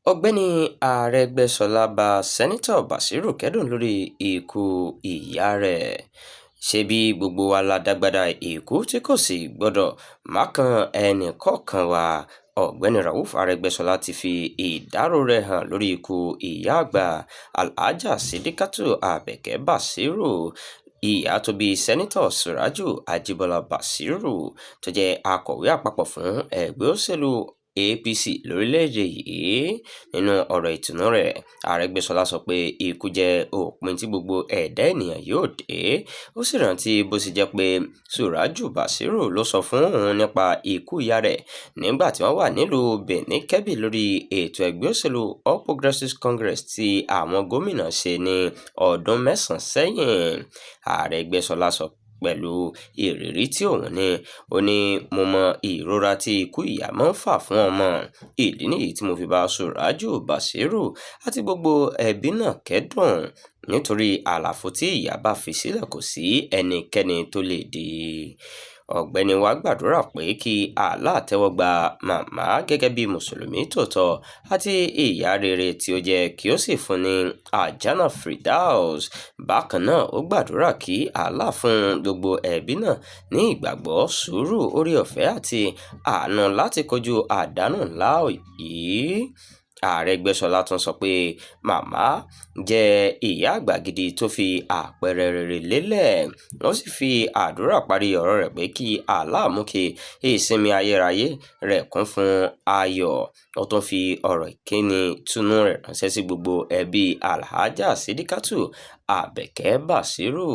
Ọ̀gbẹ́ni Arẹ́gbẹ́ṣọlá bá Sẹ́nẹ́tọ̀ Basiru kẹ́dùn lórí ikú ìyá rẹ̀. Ṣebí gbogbo wa la dagbada ikú tí kò sì gbọdọ̀ máà kan ẹnìkọ̀ọ̀kan wa. Ọ̀gbẹ́ni Rauf Arẹ́gbẹ́ṣọlá ti fi ìdáròo rẹ̀ hàn lórí ikú ìyá àgbà Alhaja Sídíkátù Àbẹ̀kẹ́ Bàṣírù, ìyá tó bí Sẹ́nẹ́tọ̀ Sìrájù Ajíbọ́lá Basiru tó jẹ́ akọ̀wé àpapọ̀ fún ẹgbẹ́ òṣèlú APC lórílẹ̀-èdè yìí. Nínú ọ̀rọ̀ ìtùnú rẹ̀, Arẹ́gbẹ́ṣọlá sọ pé ikú jẹ́ òpin tí gbogbo ẹ̀dá ènìyàn yóò dé, ó sì rántí bó ṣe jẹ́ pé Sìrájù Basiru ló sọ fún òun nípa ikú ìyá rẹ̀ nígbà tí wọ́n wà nílùú Birnin Kebbi lórí ètò ẹgbẹ́ òṣèlú All Progressives Congress tí àwọn gómìnà ṣe ní ọdún mẹ́sàn-án sẹ́yìn. Arẹ́gbẹ́ṣọlá sọ pẹ̀lú ìrírí tí òun ní, ó ní "Mo mọ ìrora tí ikú ìyá máa ń fà fún ọmọ, ìdí nìyí tí mo fi bá Sìrájù Basiru àti gbogbo ẹbí náà kẹ́dùn nítorí àlàfo tí ìyá bá fi sílẹ̀ kò sí ẹnikẹ́ni tó lè dí i." Ọ̀gbẹ́ni wá gbàdúrà pé kí Allah tẹ́wọ́ gba màmá gẹ́gẹ́ bí Mùsùlùmí tòótọ́ àti ìyá rere tí ó jẹ́ kí ó sì fún un ní Aljannah Firdaus. Bákan náà, ó gbàdúrà kí Allah fún gbogbo ẹbí náà ní ìgbàgbọ́, sùúrù, oore-ọ̀fẹ́ àti àánú láti kojú àdánù ńlá yìí. Arẹ́gbẹ́ṣọlá tún sọ pé màmá jẹ́ ìyá àgbà gidi tó fi àpẹẹrẹ rere lélẹ̀, ó sì fi àdúrà parí ọ̀rọ̀ rẹ̀ pé kí Allah mú kí ìsinmi ayérayé rẹ̀ kún fún ayọ̀. Ó tún fi ọ̀rọ̀ ìkíni ìtùnú rẹ̀ ránṣẹ́ sí gbogbo ẹbí Alhaja Sídíkátù Àbẹ̀kẹ́ Bàṣírù.